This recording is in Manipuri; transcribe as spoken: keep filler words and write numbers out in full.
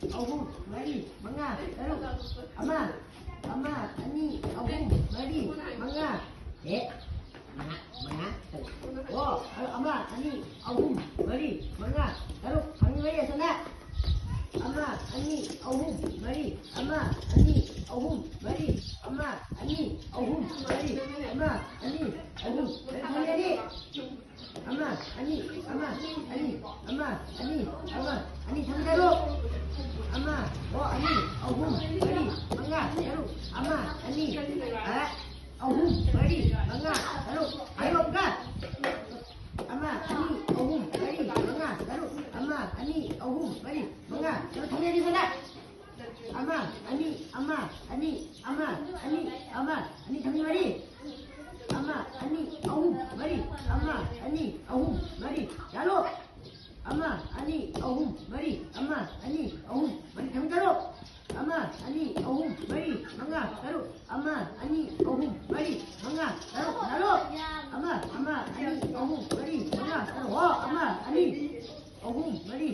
ꯑꯍꯨꯝ, ꯃꯔꯤ, ꯃꯉꯥ, ꯇꯔꯨꯛ, ꯑꯃ, ꯑꯃ, ꯑꯅꯤ, ꯑꯍꯨꯝ, ꯃꯔꯤ, ꯃꯉꯥ, ꯑꯦ, ꯃꯉꯥ, ꯃꯉꯥ, ꯇꯔꯨꯛ꯫ ꯑꯣ, ꯑꯃ, ꯑꯅꯤ, ꯑꯍꯨꯝ, ꯃꯔꯤ, ꯃꯉꯥ, ꯇꯔꯨꯛ, ꯐꯪꯉꯤ ꯃꯔꯤ ꯑꯁꯣꯝꯗ꯫ ꯑꯃ, ꯑꯅꯤ, ꯑꯍꯨꯝ, ꯃꯔꯤ, ꯑꯃ, ꯑꯅꯤ, ꯑꯍꯨꯝ, ꯃꯔꯤ, ꯑꯃ, ꯑꯅꯤ, ꯑꯍꯨꯝ, ꯃꯔꯤ, ꯑꯃ, ꯑꯅꯤ, ꯑꯍꯨꯝ, ꯃꯔꯤ, ꯐꯪꯉꯤ ꯃꯔꯤ꯫ ꯑꯃ, ꯑꯅꯤ, ꯑꯃ, ꯑꯅꯤ, ꯑꯃ, ꯑꯅꯤ, ꯑꯃ, ꯑꯅꯤ, ꯊꯝꯖꯔꯣ꯫ ꯑꯃ, ꯑꯣ, ꯑꯅꯤ, ꯑꯍꯨꯝ, ꯃꯔꯤ, ꯃꯉꯥ, ꯇꯔꯨꯛ, ꯑꯃ, ꯑꯅꯤ, ꯑ, ꯑꯍꯨꯝ, ꯃꯔꯤ, ꯃꯉꯥ, ꯇꯔꯨꯛ, ꯍꯥꯏꯔꯣ ꯑꯃꯨꯛꯀ꯫ ꯑꯃ, ꯑꯅꯤ, ꯑꯍꯨꯝ, ꯃꯔꯤ, ꯃꯉꯥ, ꯇꯔꯨꯛ, ꯑꯃ, ꯑꯅꯤ, ꯑꯍꯨꯝ, ꯃꯔꯤ, ꯃꯉꯥ, ꯇꯔꯨꯛ, ꯊꯝꯖꯔꯤ ꯁꯣꯝꯗ꯫ ꯑꯃ, ꯑꯅꯤ, ꯑꯃ, ꯑꯅꯤ, ꯑꯃ, ꯑꯅꯤ, ꯑꯃ, ꯑꯅꯤ, ꯊꯝꯃꯤ ꯃꯔꯤ꯫ ꯑꯃ, ꯑꯅꯤ, ꯑꯍꯨꯝ, ꯃꯔꯤ, ꯑꯃ, ꯑꯅꯤ, ꯑꯍꯨꯝ, ꯃꯔꯤ, ꯌꯥꯜꯂꯣ꯫ ꯑꯃ, ꯑꯅꯤ, ꯑꯍꯨꯝ, ꯃꯔꯤ, ꯑꯃ, ꯑꯅꯤ, ꯑꯍꯨꯝ, ꯃꯔꯤ, ꯊꯝꯃꯤ ꯇꯔꯨꯛ꯫ ꯑꯃ, ꯑꯅꯤ, ꯑꯍꯨꯝ, ꯃꯔꯤ, ꯃꯉꯥ, ꯇꯔꯨꯛ꯫ ꯑꯃ, ꯑꯅꯤ, ꯑꯍꯨꯝ, ꯃꯔꯤ, ꯃꯉꯥ, ꯇꯔꯨꯛ, ꯌꯥꯜꯂꯣ꯫ ꯑꯃ, ꯑꯃ, ꯑꯅꯤ, ꯑꯍꯨꯝ, ꯃꯔꯤ, ꯃꯉꯥ, ꯇꯔꯨꯛ꯫ ꯍꯣ, ꯑꯃ, ꯑꯅꯤ, ꯑꯍꯨꯝ, ꯃꯔꯤ,